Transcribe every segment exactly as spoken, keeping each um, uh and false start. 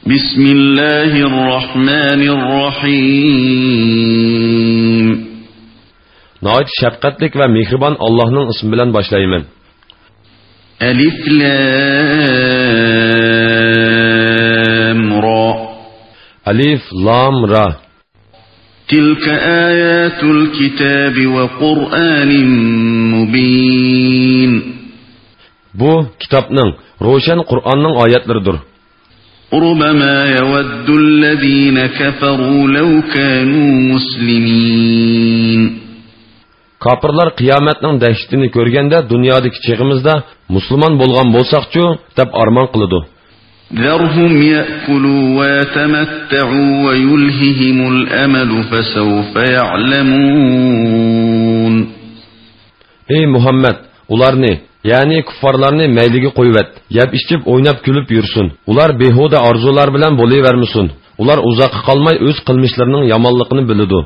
بسم الله الرحمن الرحيم. ناھايىتى شەپقەتلىك ۋە مېھرىبان ئاللاھنىڭ ئىسمى بىلەن باشلايمەن. ألف لام را. ئەلىف، لام، را. تلك آيات الكتاب وقرآن مبين. بۇ كىتابنىڭ، روشەن قۇرئاننىڭ ئايەتلىرىدۇر. ربما يود الذين كفروا لو كانوا مسلمين. كاپىرلار قىيامەتنىڭ دەھشىتىنى كۆرگەندە، دۇنيادىكى چېغىمىزدا مۇسۇلمان بولغان بولساقچۇ، دەپ ئارمان قىلىدۇ. ذرهم يأكلوا ويتمتعوا ويلههم الأمل فسوف يعلمون. ئەي مۇھەممەد، ئۇلارنى، يەنى كۇففارلارنى مەيلىگە قويۇۋەت، يەپ-ئىچىپ، ئويناپ-كۈلۈپ يۈرسۇن. ئۇلار بىھۇدە ئارزۇلار بىلەن بولۇۋەرمىسۇن. ئۇلار ئۇزاققا قالماي ئۆز قىلمىشلىرىنىڭ يامانلىقىنى بىلىدۇ.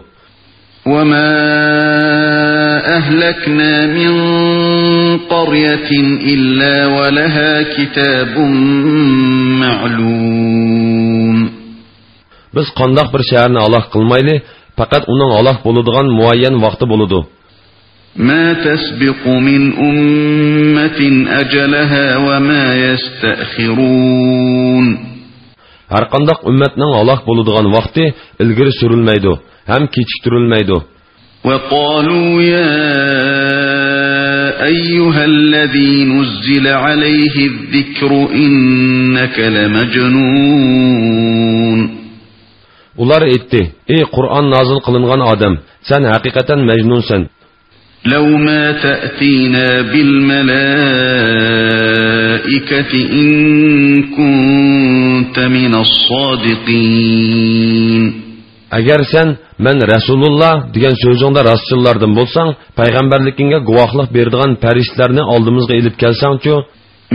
وما أهلكنا من قرية إلا ولها كتاب معلوم. بىز قانداق بىر شەھەرنى ھالاك قىلمايلى، پەقەت ئۇنىڭ ھالاك بولىدىغان مۇئەييەن ۋاقتى بولىدۇ. ما تسبق من أمة أجلها وما يستأخرون. ھەرقانداق ئۈممەتنىڭ ھالاك بولىدىغان ۋاقتى ئىلگىرى سۈرۈلمەيدۇ ھەم كېچىكتۈرۈلمەيدۇ. وقالوا يا أيها الذي نزل عليه الذكر إنك لمجنون. ئۇلار ئېيتتى: ئى قۇرئان نازىل قىلىنغان ئادەم، سەن ھەقىقەتەن مەجنۇنسەن. لو ما تأتينا بالملائكة إن كنت من الصادقين. ئەگەر سەن «مەن رەسۇلۇللا» دېگەن سۆزۈڭدە راستچىللاردىن بولساڭ، پەيغەمبەرلىكىڭگە گۇۋاھلىق بېرىدىغان پەرىشتىلەرنى ئالدىمىزغا ئېلىپ كەلسەڭچۇ؟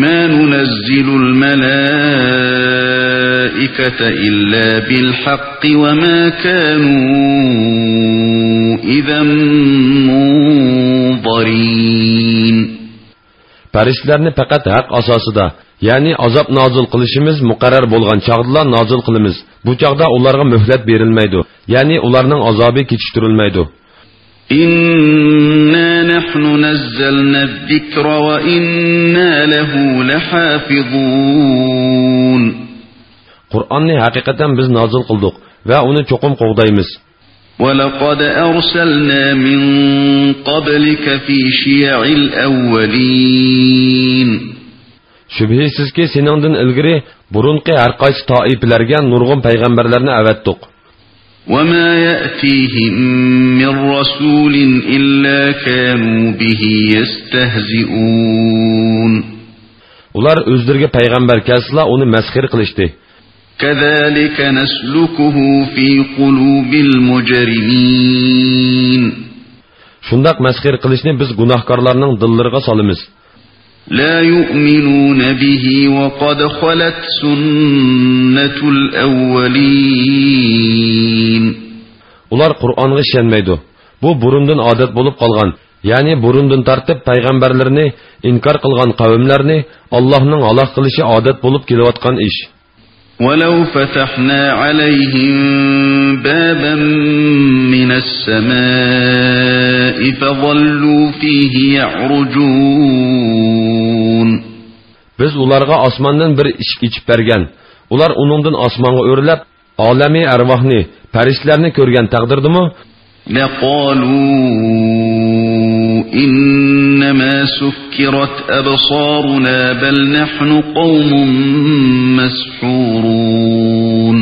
ما ننزل الملائكة إلا بالحق وما كانوا إذا منظرين. پەرىشتىلەرنى پەقەت ھەق ئاساسىدا، يەنى ئازاب نازىل قىلىشىمىز مۇقەررەر بولغان چاغدىلا نازىل قىلىمىز. بۇ چاغدا ئۇلارغا مۆھلەت بېرىلمەيدۇ، يەنى ئۇلارنىڭ ئازابى كېچىكتۈرۈلمەيدۇ. إنا نحن نزلنا الذكر وإنا له لحافظون. قۇرئاننى ھەقىقەتەن بىز نازىل قىلدۇق ۋە ئۇنى چوقۇم قوغدايمىز. ولقد أرسلنا من قبلك في شيع الأولين. شۈبھىسىزكى، سېنىڭدىن ئىلگىرى بۇرۇنقى ھەرقايسى تائىپىلەرگە نۇرغۇن پەيغەمبەرلەرنى ئەۋەتتۇق. وما يأتيهم من رسول إلا كانوا به يستهزئون. ئۇلار ئۆزلىرىگە پەيغەمبەر كەلسىلا، ئۇنى مەسخىرە قىلىشتى. كذلك نسلكه في قلوب المجرمين. شۇنداق مەسخىرە قىلىشنى بىز گۇناھكارلارنىڭ دىللىرىغا سالىمىز. لا يؤمنون به وقد خلت سنة الأولين. ئۇلار قۇرئانغا ئىشەنمەيدۇ. بۇ بۇرۇندىن ئادەت بولۇپ قالغان، يەنى بۇرۇندىن تارتىپ پەيغەمبەرلىرىنى ئىنكار قىلغان قەۋملەرنى ئاللاھنىڭ ھالاك قىلىشى ئادەت بولۇپ كېلىۋاتقان ئىش. ولو فتحنا عليهم بابا من السماء فظلوا فيه يعرجون. بىز ئۇلارغا ئاسماندىن بىر ئىشىك ئېچىپ بەرگەن، ئۇلار ئۇنىڭدىن ئاسمانغا ئۆرلەپ، ئالەمى ئەرۋاھنى، پەرىشتىلەرنى كۆرگەن تەقدىردىمۇ، لقالوا إنما سكرت أبصارنا بل نحن قوم مسحورون.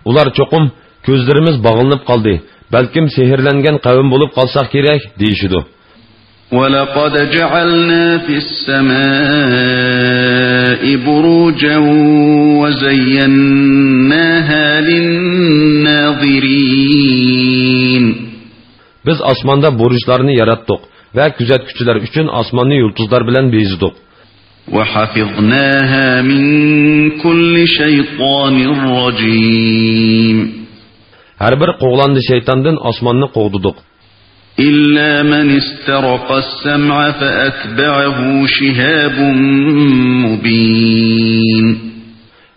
ئۇلار چوقۇم، كۆزلىرىمىز باغلىنىپ قالدى، بەلكىم سېھىرلەنگەن قەۋم بولۇپ قالساق كېرەك، دېيىشىدۇ. ولقد جعلنا في السماء بروجا وزيناها للناظرين. بىز ئاسماندا بۇرۇجلارنى ياراتتۇق ۋە كۆزەتكۈچىلەر ئۈچۈن ئاسماننى يۇلتۇزلار بىلەن بېزىدۇق. وحفظناها من كل شيطان رجيم. ھەر بىر قوغلاندى شەيتاندىن ئاسماننى قوغدىدۇق. إلا من استرق السمع فأتبعه شهاب مبين.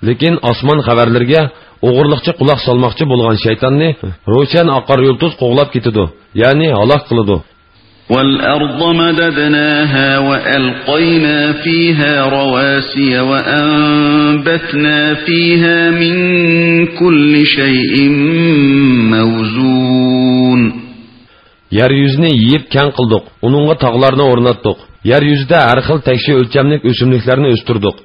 لېكىن ئاسمان خەۋەرلىرىگە ئوغرىلىقچە قۇلاق سالماقچى بولغان شەيتاننى روشەن ئاقار يۇلتۇز قوغلاپ كېتىدۇ، يەنى ھالاك قىلىدۇ. وَالْأَرْضَ مَدَدْنَاهَا وَأَلْقَيْنَا فِيهَا رَوَاسِيَ وَأَنبَتْنَا فِيهَا مِنْ كُلِّ شَيْءٍ مَوْزُونٍ. يەر يۈزىنى يېيىپ كەڭ قىلدۇق، ئۇنىڭغا تاغلارنى ئورناتتۇق. يەر يۈزىدە ھەر خىل تەكشى ئۆلچەملىك ئۆسۈملۈكلەرنى ئۆستۈردۇق.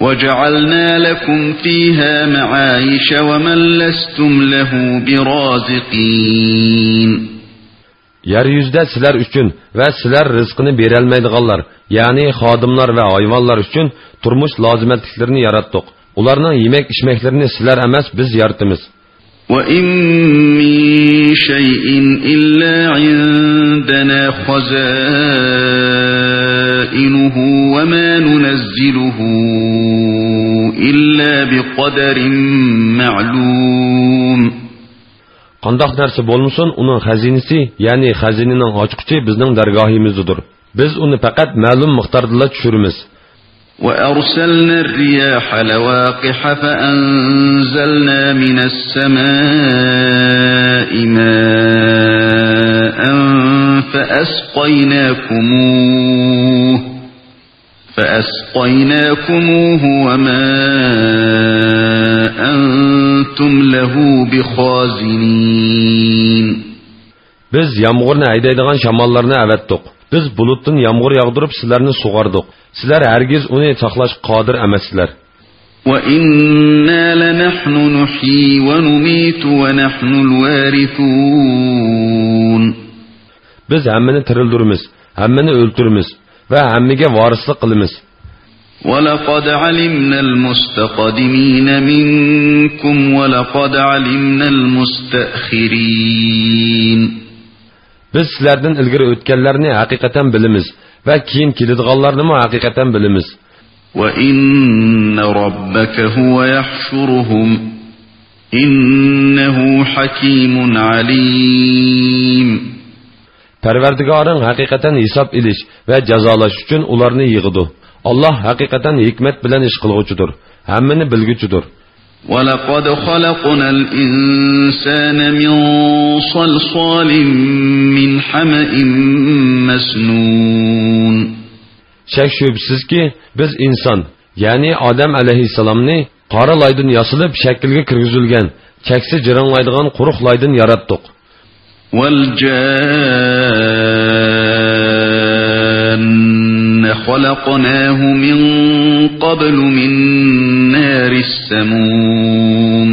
وَجَعَلْنَا لَكُمْ فِيهَا مَعَايِشَ وَمَنْ لَسْتُمْ لَهُ بِرَازِقِينَ. يەر يۈزىدە سىلەر ئۈچۈن ۋە سىلەر رىزقىنى بېرەلمەيدىغانلار، يەنى خادىملار ۋە ھايۋانلار ئۈچۈن تۇرمۇش لازىمەتلىكلىرىنى ياراتتۇق. ئۇلارنىڭ يېمەك-ئىچمەكلىرىنى سىلەر ئەمەس، بىز يارىتىمىز. وَإِنَّ مِنْ شَيْءٍ إِلَّا عِنْدَنَا خَزَائِنُهُ وَمَا نُنَزِّلُهُ إِلَّا بِقَدَرٍ مَعْلُومٍ. قانداق نەرسە بولمىسۇن، ئۇنىڭ خەزىنىسى، يەنى خەزىنىنىڭ ئاچقۇچى بىزنىڭ دەرگاھىمىزدىدۇر. بىز ئۇنى پەقەت مەلۇم مىقداردىلا چۈشۈرىمىز. وَأَرْسَلْنَا الرِّيَاحَ لَوَاقِحَ فَأَنْزَلْنَا مِنَ السَّمَاءِ مَاءً فَأَسْقَيْنَاكُمُوهُ، فَأَسْقَيْنَاكُمُوهُ وَمَا أَنْتُمْ لَهُ بِخَازِنِينَ. بىز يامغۇرنى ھەيدەيدىغان شاماللارنى ئەۋەتتۇق. بىز بۇلۇتتىن يامغۇر ياغدۇرۇپ، سىلەرنى سۇغاردۇق. سىلەر ھەرگىز ئۇنى ساقلاشقا قادىر ئەمەسسىلەر. وَإِنَّا لَنَحْنُ نُحْيِي وَنُمِيتُ وَنَحْنُ الْوَارِثُونَ. بىز ھەممىنى تىرىلدۈرىمىز، ھەممىنى ئۆلتۈرىمىز ۋە ھەممىگە ۋارىسلىق قىلىمىز. وَلَقَدْ عَلِمْنَا الْمُسْتَقْدِمِينَ مِنْكُمْ وَلَقَدْ عَلِمْنَا الْمُسْتَأْخِرِينَ. بىز سىلەردىن ئىلگىرى ئۆتكەنلەرنى ھەقىقەتەن بىلىمىز ۋە كېيىن كېلىدىغانلارنىمۇ ھەقىقەتەن بىلىمىز. وَإِنَّ رَبَّكَ هُوَ يَحْشُرُهُمْ إِنَّهُ حَكِيمٌ عَلِيمٌ. پەرۋەردىگارىڭ ھەقىقەتەن ھېساب ئېلىش ۋە جازالاش ئۈچۈن ئۇلارنى يىغىدۇ. ئاللاھ ھەقىقەتەن ھېكمەت بىلەن ئىش قىلغۇچىدۇر، ھەممىنى بىلگۈچىدۇر. وَلَقَدْ خَلَقْنَا الْإِنْسَانَ مِنْ صَلْصَالٍ مِنْ حَمَإٍ مَسْنُونٍ. شەك-شۈبھىسىزكى، بىز ئىنسان، يەنى ئادەم ئەلەيھىسسالامنى قارا لايدىن ياسىلىپ شەكىلگە كىرگۈزۈلگەن، چەكسە جىرىڭلايدىغان قۇرۇق لايدىن ياراتتۇق. وَالْجَانَّ خَلَقْنَاهُ مِنْ قَبْلُ مِنْ نَارِ السَّمُومِ.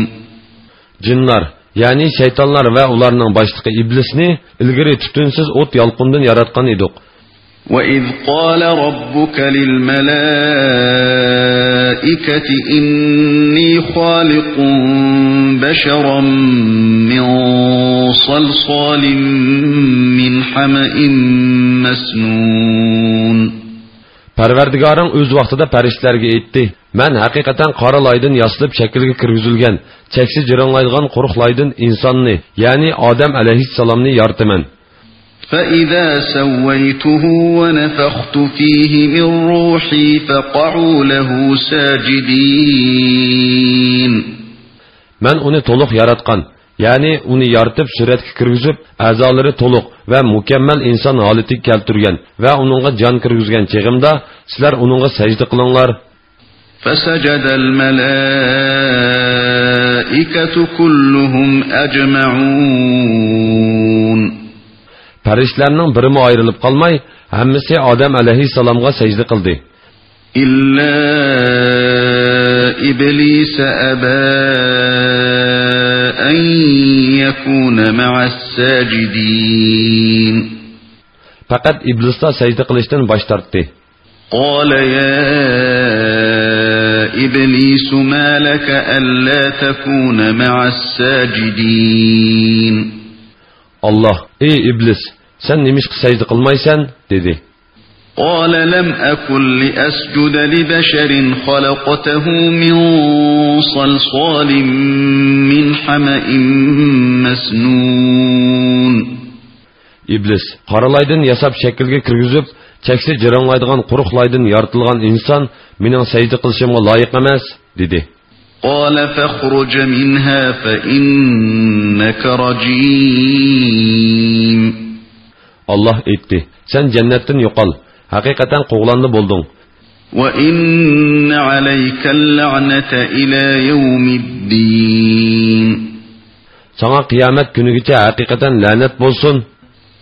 جىنلار، يەنى شەيتانلار ۋە ئۇلارنىڭ باشلىقى ئىبلىسنى ئىلگىرى تۈتۈنسىز ئوت يالقۇندىن ياراتقان ئىدۇق. وَإِذْ قَالَ رَبُّكَ لِلْمَلَائِكَةِ إِنِّي خَالِقٌ بَشَرًا مِنْ صَلْصَالٍ مِنْ حَمَإٍ مَسْنُونٍ. پەرۋەردىگارىڭ ئۆز ۋاقتىدا پەرىشتىلەرگە ئېيتتى، مەن ھەقىقەتەن قارا لايدىن ياسىلىپ شەكىلگە كىرگۈزۈلگەن، چەكسە جىرىڭلايدىغان قۇرۇق لايدىن ئىنساننى، يەنى ئادەم ئەلەيھىسسالامنى يارىتىمەن. فَإِذَا سَوَّيْتُهُ وَنَفَخْتُ فِيهِ مِنْ رُوحِي فَقَعُوا لَهُ سَاجِدِينَ. مەن ئۇنى تولۇق ياراتقان، يەنى ئۇنى يارىتىپ سۈرەتكە كىرگۈزۈپ، ئەزالىرى تولۇق ۋە مۇكەممەل ئىنسان ھالىتىگە كەلتۈرگەن ۋە ئۇنىڭغا جان كىرگۈزگەن چېغىمدا، سىلەر ئۇنىڭغا سەجدە قىلىڭلار. فَسَجَدَ الْمَلَائِكَةُ كُلُّهُمْ أَجْمَعُونَ. پەرىشتىلەرنىڭ بىرىمۇ ئايرىلىپ قالماي، ھەممىسى ئادەم ئەلەيھىسسالامغا سەجدە قىلدى. إِلَّا إِبْلِيسَ أَبَى أَنْ يَكُونَ مَعَ السَّاجِدِينَ. پەقەت ئىبلىسلا سەجدە قىلىشتىن باش تارتتى. قَالَ يَا إِبْلِيسُ مَا لَكَ أَلَّا تَكُونَ مَعَ السَّاجِدِينَ. ئاللاھ، ئى ئىبلىس، سەن نېمىشقا سەجدە قىلمايسەن؟ دېدى. قَالَ لَمْ أَكُنْ لِأَسْجُدَ لِبَشَرٍ خَلَقْتَهُ مِنْ صَلْصَالٍ مِنْ حَمَإٍ مَسْنُونٍ. ئىبلىس، قارا لايدىن ياساپ شەكىلگە كىرگۈزۈپ، چەكسە جىرىڭلايدىغان قۇرۇق لايدىن يارىتىلغان ئىنسان مېنىڭ سەجدە قىلىشىمغا لايىق ئەمەس، دېدى. قال فاخرج منها فإنك رجيم. ئاللاھ ئېيتتى: سەن جەننەتتىن يوقال، ھەقىقەتەن قوغلاندى بولدۇڭ. وإن عليك اللعنة إلى يوم الدين. ساڭا قىيامەت كۈنىگىچە ھەقىقەتەن لەنەت بولسۇن.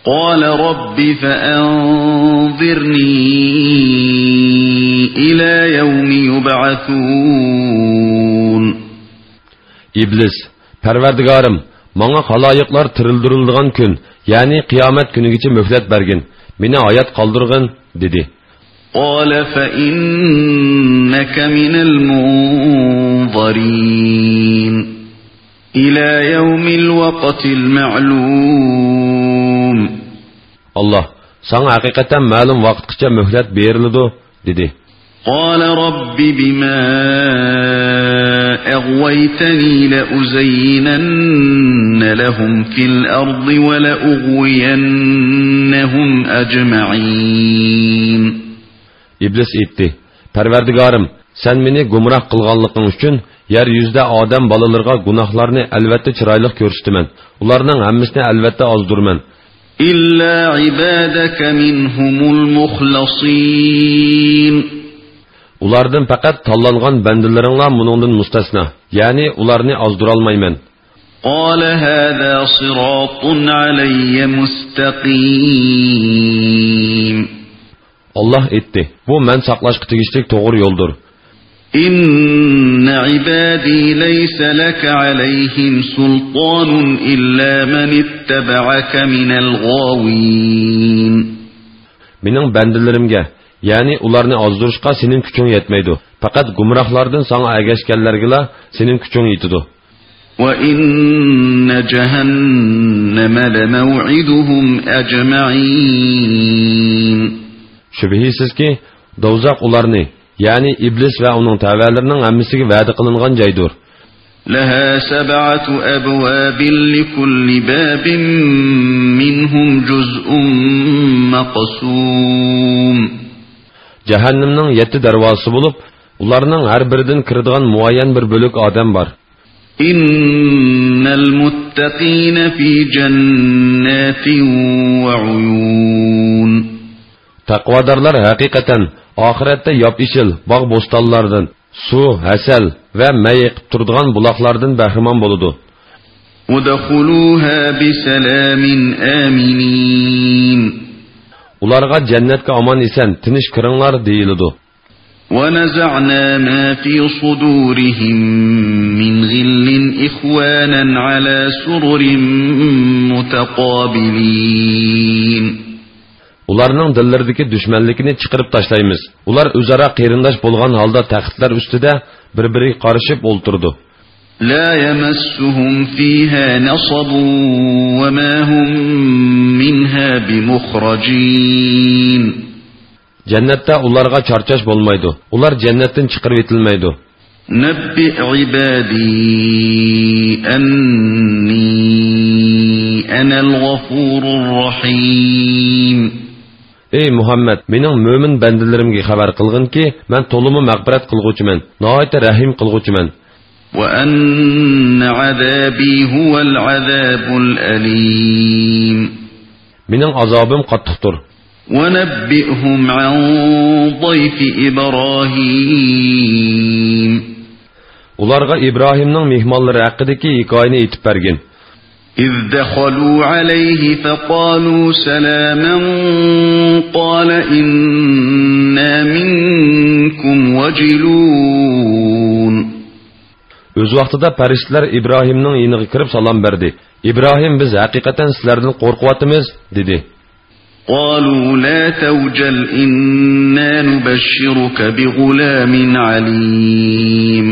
قال رب فأنظرني إلى يوم يبعثون. ئىبلىس: پەرۋەردىگارىم، ماڭا خالايىقلار تىرىلدۈرۈلىدىغان كۈن، يەنى قىيامەت كۈنىگىچە مۆھلەت بەرگىن، مېنى ھايات قالدۇرغىن، دېدى. قال فإنك من المنظرين إلى يوم الوقت المعلوم. ئاللاھ: ساڭا ھەقىقەتەن مەلۇم ۋاقىتقىچە مۆھلەت بېرىلىدۇ، دېدى. قال رب بما أغويتني لأزينن لهم في الأرض ولأغوينهم أجمعين. ئىبلىس ئېيتتى: پەرۋەردىگارىم، سەن مېنى گۇمراھ قىلغانلىقىڭ ئۈچۈن يەر يۈزىدە ئادەم بالىلىرىغا گۇناھلارنى ئەلۋەتتە چىرايلىق كۆرسىتىمەن، ئۇلارنىڭ ھەممىسىنى ئەلۋەتتە ئازدۇرىمەن. إلا عبادك منهم المخلصين. ئۇلاردىن پەقەت تاللانغان بەندىلىرىڭلا مۇنىڭدىن مۇستەسنا، يەنى ئۇلارنى ئازدۇرالمايمەن. قال هذا صراط علي مستقيم. ئاللاھ ئېيتتى: بۇ مەن ساقلاشقا تېگىشلىك توغرا يولدۇر. إن عبادي ليس لك عليهم سلطان إلا من اتبعك من الغاوين. مېنىڭ بەندىلىرىمگە، يەنى ئۇلارنى ئازدۇرۇشقا سېنىڭ كۈچۈڭ يەتمەيدۇ. پەقەت گۇمراھلاردىن ساڭا ئەگەشكەنلەرگىلا سېنىڭ كۈچۈڭ يېتىدۇ. وإن جهنم لموعدهم أجمعين. شۈبھىسىزكى، دوزاخ ئۇلارنى، يەنى ئىبلىس ۋە ئۇنىڭ تەۋەلىرىنىڭ ھەممىسىگە ۋەدە قىلىنغان جايدۇر. لها سبعة أبواب لكل باب منهم جزء مقسوم. جەھەننەمنىڭ يەتتە دەرۋازىسى بولۇپ، ئۇلارنىڭ ھەر بىرىدىن كىرىدىغان مۇئەييەن بىر بۆلەك ئادەم بار. إن المتقين في جنات وعيون. تەقۋادارلار ھەقىقەتەن ئاخىرەتتە ياپيېشىل باغ-بوستانلاردىن، سۇ، ھەسەل ۋە مەي ئېقىپ تۇرىدىغان بۇلاقلاردىن بەھرىمەن بولىدۇ. ادخلوها بسلام آمنين. ئۇلارغا جەننەتكە ئامان-ئېسەن، تىنچ كىرىڭلار دېيىلىدۇ. ونزعنا ما في صدورهم من غل إخوانا على سرر متقابلين. ئۇلارنىڭ دىللىرىدىكى دۈشمەنلىكىنى چىقىرىپ تاشلايمىز. ئۇلار ئۆزئارا قېرىنداش بولغان ھالدا تەختلەر ئۈستىدە بىر-بىرىگە قارىشىپ ئولتۇرىدۇ. لا يمسهم فيها نصب وما هم منها بمخرجين. جەننەتتە ئۇلارغا چارچاش بولمايدۇ. ئۇلار جەننەتتىن چىقىرىۋېتىلمەيدۇ. نبئ عبادي أني أنا الغفور الرحيم. ئەي مۇھەممەد، مېنىڭ مۆمىن بەندىلىرىمگە خەۋەر قىلغىنكى، مەن تولىمۇ مەغپىرەت قىلغۇچىمەن، ناھايىتى رەھىم قىلغۇچىمەن. وأن عذابي هو العذاب الأليم. مېنىڭ ئازابىم قاتتىقتۇر. ونبئهم عن ضيف إبراهيم. ئۇلارغا ئىبراھىمنىڭ مېھمانلىرى ھەققىدىكى ھېكايىنى ئېيتىپ بەرگىن. إذ دخلوا عليه فقالوا سلاما قال إنا منكم وجلون. ئۆز ۋاقتىدا پەرىشتىلەر ئىبراھىمنىڭ يېنىغا كىرىپ سالام بەردى. ئىبراھىم: بىز ھەقىقەتەن سىلەردىن قورقۇۋاتىمىز، دېدى. قالوا لا توجل إنا نبشرك بغلام عليم.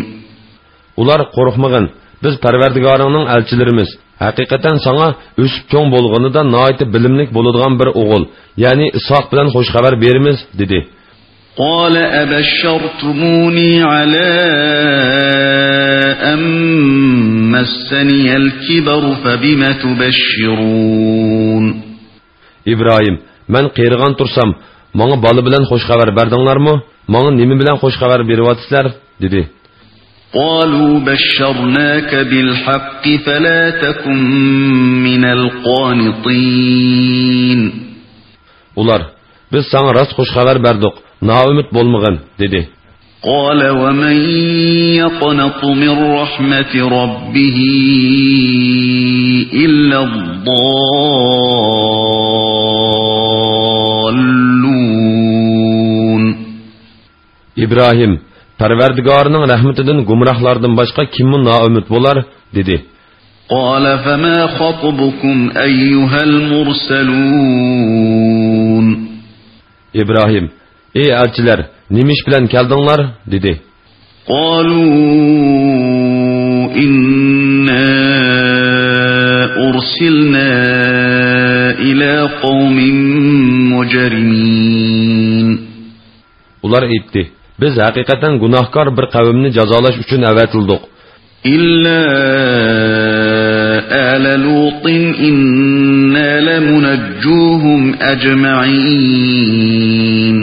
ئۇلار: قورقمىغىن، بىز پەرۋەردىگارىڭنىڭ ئەلچىلىرىمىز. ھەقىقەتەن ساڭا ئۆسۈپ چوڭ بولغىنىدا ناھايىتى بىلىملىك بولىدىغان بىر ئوغۇل، يەنى ئىسھاق بىلەن خوش خەۋەر بېرىمىز، دېدى. قال أبشرتموني على أن مسني الكبر فبم تبشرون. ئىبراھىم: مەن قېرىغان تۇرسام، ماڭا بالا بىلەن خوش خەۋەر بەردىڭلارمۇ؟ ماڭا نېمە بىلەن خوش خەۋەر بېرىۋاتىسىلەر؟ دېدى. قالوا بشرناك بالحق فلا تكن من القانطين. ئۇلار، بىز ساڭا راست خۇش خەۋەر بەردۇق، نائۈمىد بولمىغىن، دېدى. قال ومن يقنط من رحمة ربه إلا الضالون. ئىبراھىم، پەرۋەردىگارىنىڭ رەھمىتىدىن گۇمراھلاردىن باشقا كىممۇ نائۈمىد بولار؟ دېدى. قال فما خطبكم أيها المرسلون. ئىبراھىم، ئەي ئەلچىلەر، نېمە ئىش بىلەن كەلدىڭلار؟ دېدى. قالوا إنا أرسلنا إلى قوم مجرمين. ئۇلار ئېيتتى، بىز ھەقىقەتەن گۇناھكار بىر قەۋمنى جازالاش ئۈچۈن ئەۋەتىلدۇق. إلا آل لوط إنا لمنجوهم أجمعين.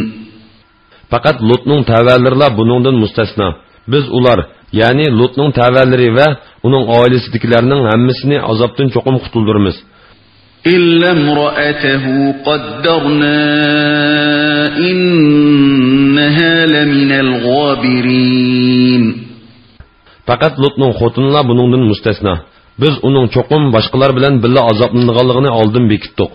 پەقەت لۇتنىڭ تەۋەلىرىلا بۇنىڭدىن مۇستەسنا. بىز ئۇلار، يەنى لۇتنىڭ تەۋەلىرى ۋە ئۇنىڭ ئائىلىسىدىكىلەرنىڭ ھەممىسىنى ئازابتىن چوقۇم قۇتۇلدۇرىمىز. إلا امرأته قدرنا إنها لمن الغابرين. پەقەت لۇتنىڭ خوتۇنىلا بۇنىڭدىن مۇستەسنا. بىز ئۇنىڭ چوقۇم باشقىلار بىلەن بىللە ئازابلىنىدىغانلىقىنى ئالدىن بېكىتتۇق.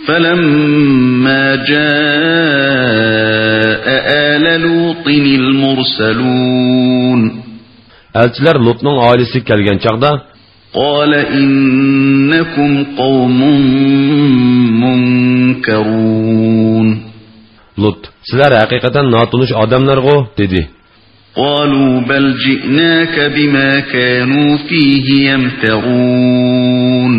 فلما جاء آل لوط المرسلون. ئەلچىلەر لۇتنىڭ ئائىلىسىگە كەلگەن چاغدا، قال إنكم قوم منكرون. لۇت، سىلەر ھەقىقەتەن ناتونۇش ئادەملەرغۇ، دېدى. قالوا بل جئناك بما كانوا فيه يمترون.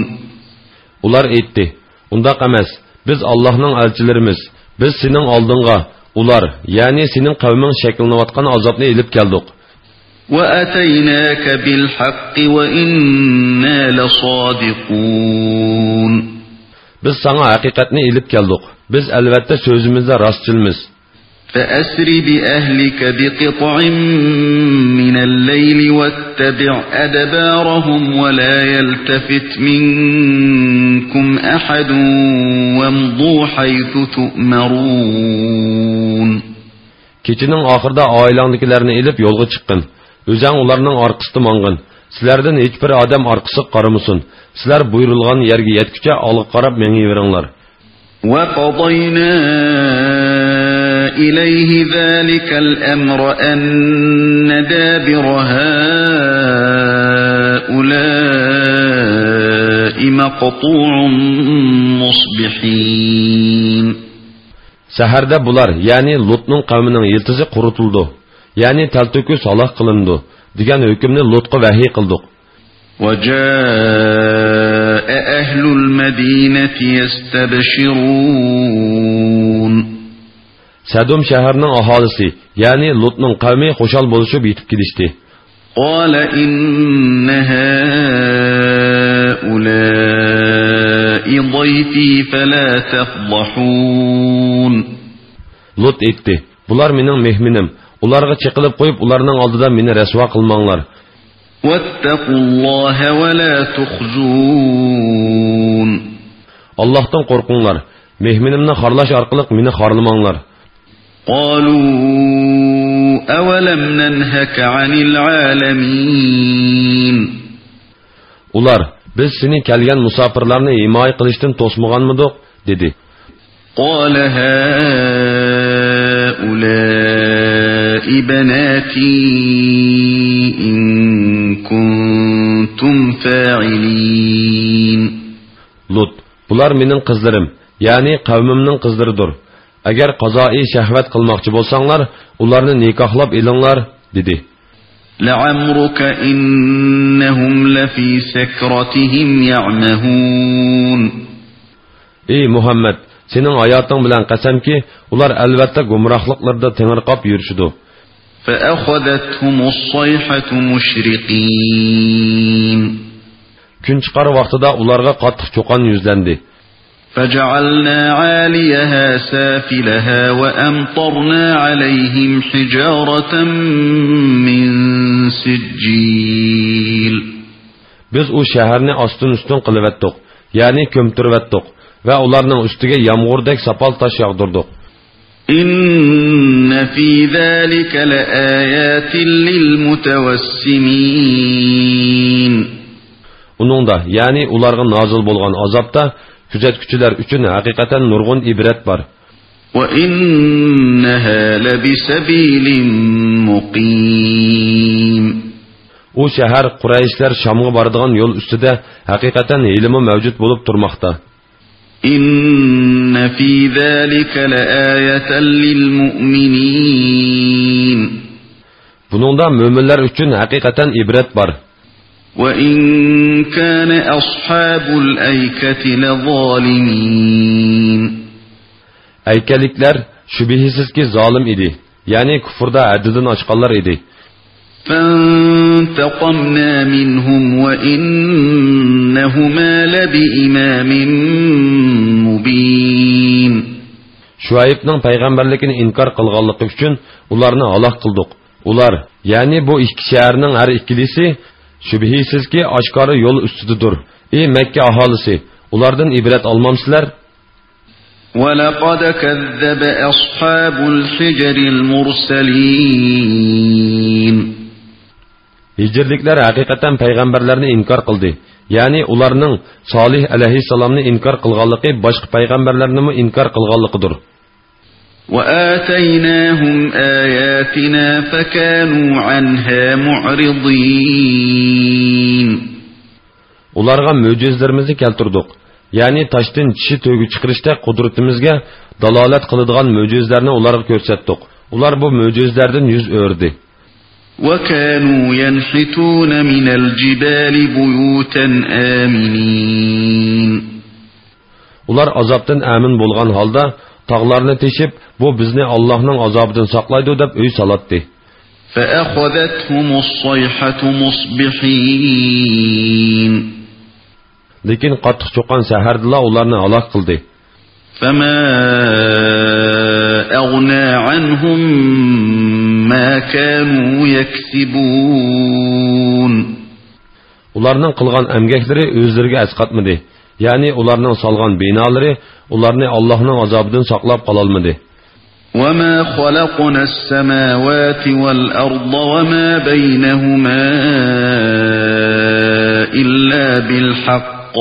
ئۇلار ئېيتتى، ئۇنداق ئەمەس، بىز ئاللاھنىڭ ئەلچىلىرىمىز، بىز سېنىڭ ئالدىڭغا ئۇلار، يەنى سېنىڭ قەۋمىڭ شەكىللىنىۋاتقان ئازابنى ئېلىپ كەلدۇق. وأتيناك بالحق وإنا لصادقون. بىز ساڭا ھەقىقەتنى ئېلىپ كەلدۇق، بىز ئەلۋەتتە سۆزىمىزدە راستچىلمىز. فأسر بأهلك بقطع من الليل واتبع أدبارهم ولا يلتفت منكم أحد وامضوا حيث تؤمرون. كېچىنىڭ ئاخىرىدا ئائىلەڭدىكىلەرنى ئېلىپ يولغا چىققىن. ئۆزەڭ ئۇلارنىڭ ئارقىسىدا ماڭغىن. سىلەردىن ھېچبىر ئادەم ئارقىسىغا قارىمىسۇن. سىلەر بۇيرۇلغان يەرگە يەتكۈچە ئالغا قاراپ مېڭىۋېرىڭلار. وقضينا إليه ذلك الأمر أن دابر هؤلاء مقطوع مصبحين. سەھەردە بۇلار، يەنى لۇتنىڭ قەۋمىنىڭ يىلتىزى قۇرۇتۇلىدۇ، يەنى تەلتۆكۈس ھالاك قىلىنىدۇ، دېگەن ھۆكۈمنى لۇتقا ۋەھىي قىلدۇق. وجاء أهل المدينة يستبشرون. سەدۇم شەھىرىنىڭ ئاھالىسى، يەنى لۇتنىڭ قەۋمى خۇشال بولۇشۇپ يېتىپ كېلىشتى. قال إن هؤلاء ضيفي فلا تفضحون. لۇت ئېيتتى، بۇلار مېنىڭ مېھمىنىم، ئۇلارغا چېقىلىپ قويۇپ، ئۇلارنىڭ ئالدىدا مېنى رەسۋا قىلماڭلار. واتقوا الله ولا تخزون. ئاللاھتىن قورقۇڭلار، مېھمىنىمنى خارلاش ئارقىلىق مېنى خارلىماڭلار. قالوا أولم ننهك عن العالمين. ئۇلار، بىز سېنى كەلگەن مۇساپىرلارنى ھىمايە قىلىشتىن توسمىغانمىدۇق؟ دېدى. قال هؤلاء بناتي إن كنتم فاعلين. لۇت، بۇلار مېنىڭ قىزلىرىم، يەنى قەۋمىمنىڭ قىزلىرىدۇر. ئەگەر قازائىي شەھۋەت قىلماقچى بولساڭلار، ئۇلارنى نىكاھلاپ ئېلىڭلار، دېدى. لعمرك إنهم لفي سكرتهم يعمهون. ئى مۇھەممەد، سېنىڭ ھاياتىڭ بىلەن قەسەمكى، ئۇلار ئەلۋەتتە گۇمراھلىقلىرىدا تېڭىرقاپ يۈرۈشىدۇ. فأخذتهم الصيحة مشرقين. كۈن چىقار ۋاقتىدا ئۇلارغا قاتتىق چۇقان يۈزلەندى. فجعلنا عاليها سافلها وأمطرنا عليهم حجارة من سجيل. بىز ئۇ شەھەرنى ئاستىن-ئۈستۈن قىلىۋەتتۇق، يەنى كۆمتۈرۈۋەتتۇق ۋە ئۇلارنىڭ ئۈستىگە يامغۇردەك ساپال تاش ياغدۇردۇق. إن في ذلك لآيات للمتوسمين. ئۇنىڭدا، يەنى ئۇلارغا نازىل بولغان ئازابتا كۆزەتكۈچىلەر ئۈچۈن ھەقىقەتەن نۇرغۇن ئىبرەت بار. وإنها لبسبيل مقيم. ئۇ شەھەر قۇرەيشلەر شامغا بارىدىغان يول ئۈستىدە ھەقىقەتەن ھېلىمۇ مەۋجۇت بولۇپ تۇرماقتا. إن في ذلك لآية للمؤمنين. بۇنىڭدا مۆمىنلەر ئۈچۈن ھەقىقەتەن ئىبرەت بار. وإن كان أصحاب الأيكة لظالمين. ئەيكەلىكلەر شۈبھىسىزكى زالىم ئىدى، يەنى كۇفردا ھەددىدىن ئاشقانلار ئىدى. فانتقمنا منهم وإنهما لبإمام مبين. شۇئەيبنىڭ پەيغەمبەرلىكىنى ئىنكار قىلغانلىقى ئۈچۈن ئۇلارنى ھالاك قىلدۇق. ئۇلار، يەنى بۇ ئىككى شەھەرنىڭ ھەر ئىككىلىسى، شۈبھىسىزكى، ئاشكارا يول ئۈستىدىدۇر. ئى مەككە ئاھالىسى، ئۇلاردىن ئىبرەت ئالمامسىلەر؟ ولقد كذب أصحاب الحجر المرسلين. ھىجىرلىكلەر ھەقىقەتەن پەيغەمبەرلەرنى ئىنكار قىلدى. يەنى ئۇلارنىڭ سالىھ ئەلەيھىسسالامنى ئىنكار قىلغانلىقى باشقا پەيغەمبەرلەرنىمۇ ئىنكار قىلغانلىقىدۇر. وآتيناهم آياتنا فكانوا عنها معرضين. ئۇلارغا مۆجىزىلىرىمىزنى كەلتۈردۇق. يەنى تاشتىن چىشى تۆگە چىقىرىشتەك قۇدرىتىمىزگە دالالەت قىلىدىغان مۆجىزىلەرنى ئۇلارغا كۆرسەتتۇق. ئۇلار بۇ مۆجىزىلەردىن يۈز ئۆرۈدى. وكانوا ينحتون من الجبال بيوتا آمنين. ئۇلار ئازابتىن ئەمىن بولغان ھالدا تاغلارنى تېشىپ، بۇ بىزنى ئاللاھنىڭ ئازابىدىن ساقلايدۇ دەپ ئۆي سالاتتى. فأخذتهم الصيحة مصبحين. لېكىن قاتتىق چوققان سەھەردىلا ئۇلارنى ھالاك قىلدى. فما أغنى عنهم ما كانوا يكسبون. ئۇلارنىڭ قىلغان ئەمگەكلىرى ئۆزلىرىگە ئەسقاتمىدى. يەنى ئۇلارنىڭ سالغان بىنالىرى ئۇلارنى ئاللاھنىڭ ئازابىدىن ساقلاپ قالالمىدى. وما خلقنا السماوات والأرض وما بينهما إلا بالحق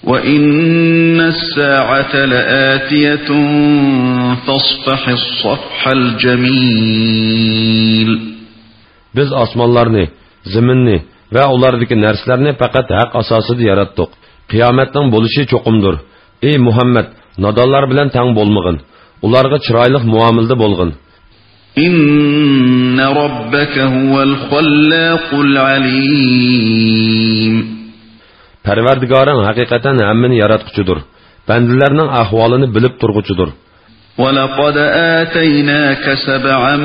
وإن الساعة لآتية فاصفح الصفح الجميل. بىز ئاسمانلارنى، زېمىننى ۋە ئۇلاردىكى نەرسىلەرنى پەقەت ھەق ئاساسىدا ياراتتۇق. قىيامەتنىڭ بولۇشى چوقۇمدۇر. ئى مۇھەممەد، نادانلار بىلەن تەڭ بولمىغىن. ئۇلارغا چىرايلىق مۇئامىلىدە بولغىن. إن ربك هو الخلاق العليم. پەرۋەردىگارىڭ ھەقىقەتەن ھەممىنى ياراتقۇچىدۇر. بەندىلەرنىڭ ئەھۋالىنى بىلىپ تۇرغۇچىدۇر. ولقد آتيناك سبعا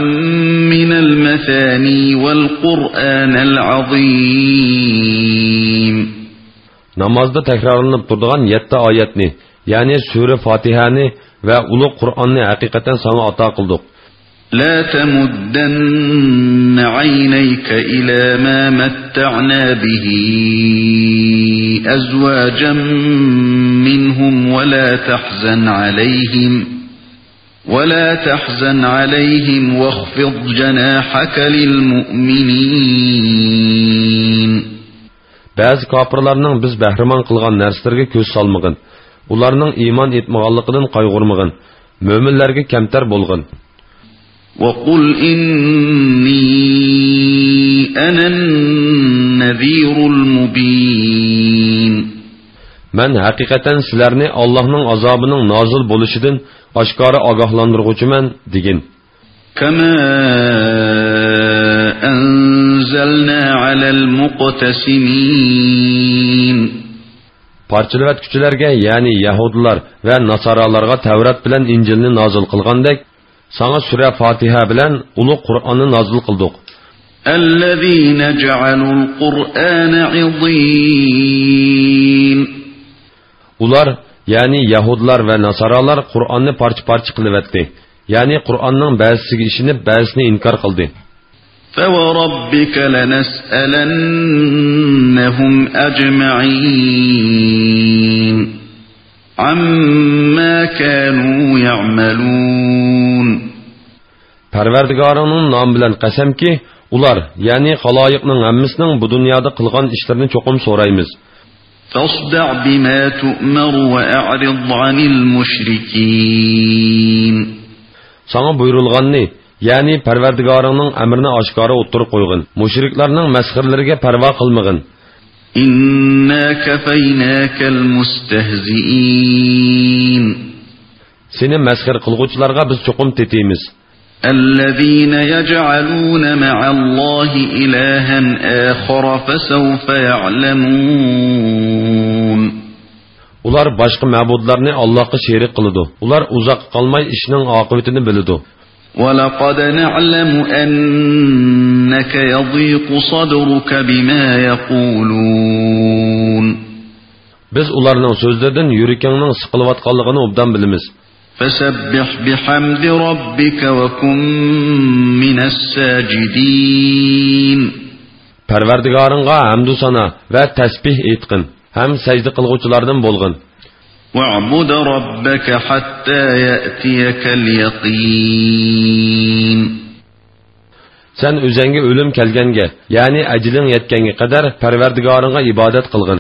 من المثاني والقرآن العظيم. نامازدا تەكرارلىنىپ تۇرىدىغان يەتتە ئايەتنى، يەنى سۈرە فاتىھەنى ۋە ئۇلۇغ قۇرئاننى ھەقىقەتەن ساڭا ئاتا قىلدۇق. لا تمدن عينيك إلى ما متعنا به أزواجا منهم ولا تحزن عليهم ولا تحزن عليهم واخفض جناحك للمؤمنين. بەزى كاپىرلارنىڭ بىز بەھرىمەن قىلغان نەرسىلىرىگە كۆز سالمىغىن. ئۇلارنىڭ ئىمان ئېيتمىغانلىقىدىن قايغۇرمىغىن. مۆمىنلەرگە كەمتەر بولغىن. وقل إني أنا النذير المبين. مەن ھەقىقەتەن سىلەرنى ئاللاھنىڭ ئازابىنىڭ نازىل بولۇشىدىن ئاشكارا ئاگاھلاندۇرغۇچىمەن، دېگىن. كما أنزلنا على المقتسمين. پارچىلىۋەتكۈچىلەرگە، يەنى يەھۇدىيلار ۋە ناسارالارغا تەۋرات بىلەن ئىنجىلنى نازىل قىلغاندەك، ساڭا سۈرە فاتىھە بىلەن ئۇلۇغ قۇرئاننى نازىل قىلدۇق. الذين جعلوا القرآن عضين. ئۇلار يەنى يەھۇدلار ۋە ناسارالار قۇرئاننى پارچە-پارچە قىلىۋەتتى. يەنى قۇرئاننىڭ بەزىسىگە ئىشىنىپ، بەزىسىنى ئىنكار قىلدى. فَوَرَبِّكَ لَنَسْأَلَنَّهُمْ أَجْمَعِينَ عَمَّا كَانُوا يَعْمَلُونَ. پەرۋەردىگارىڭنىڭ نامى بىلەن قەسەمكى، ئۇلار، يەنى خالايىقنىڭ ھەممىسىنىڭ بۇ دۇنيادا قىلغان ئىشلىرىنى چوقۇم سورايمىز. فَاصْدَعْ بِمَا تُؤْمَرُ وَأَعْرِضْ عَنِ الْمُشْرِكِينَ. ساڭا بۇيرۇلغاننى، يەنى پەرۋەردىگارىڭنىڭ ئەمرىنى ئاشكارا ئوتتۇرىغا قويغىن. مۇشرىكلارنىڭ مەسخىرىلىرىگە پەرۋا قىلمىغىن. إِنَّا كَفَيْنَاكَ الْمُسْتَهْزِئِينَ. سېنى مەسخىرە قىلغۇچىلارغا بىز چوقۇم تېتىيمىز. الَّذِينَ يَجْعَلُونَ مَعَ اللَّهِ إِلَٰهًا آخَرَ فَسَوْفَ يَعْلَمُونَ. ئۇلار باشقا مەبۇدلارنى ئاللاھقا شېرىك قىلىدۇ. ئۇلار ئۇزاققا قالماي ئىشنىڭ ئاقىۋىتىنى بىلىدۇ. وَلَقَدْ نَعْلَمُ أَنَّكَ يَضِيقُ صَدْرُكَ بِمَا يَقُولُونَ. بىز ئۇلارنىڭ سۆزلىرىدىن يۈرىكىڭنىڭ سىقىلىۋاتقانلىقىنى ئوبدان بىلىمىز. فَسَبِّحْ بِحَمْدِ رَبِّكَ وَكُن مِّنَ السَّاجِدِينَ. پەرۋەردىگارىڭغا ھەمدۇ سانا ۋە تەسبىھ ئېيتقىن ھەم سەجدە قىلغۇچىلاردىن بولغىن. وَاعْبُدْ رَبَّكَ حَتَّىٰ يَأْتِيَكَ الْيَقِينُ. سەن ئۆزەڭگە ئۆلۈم كەلگەنگە، يەنى ئەجىلىڭ يەتكەنگە قەدەر پەرۋەردىگارىڭغا ئىبادەت قىلغىن.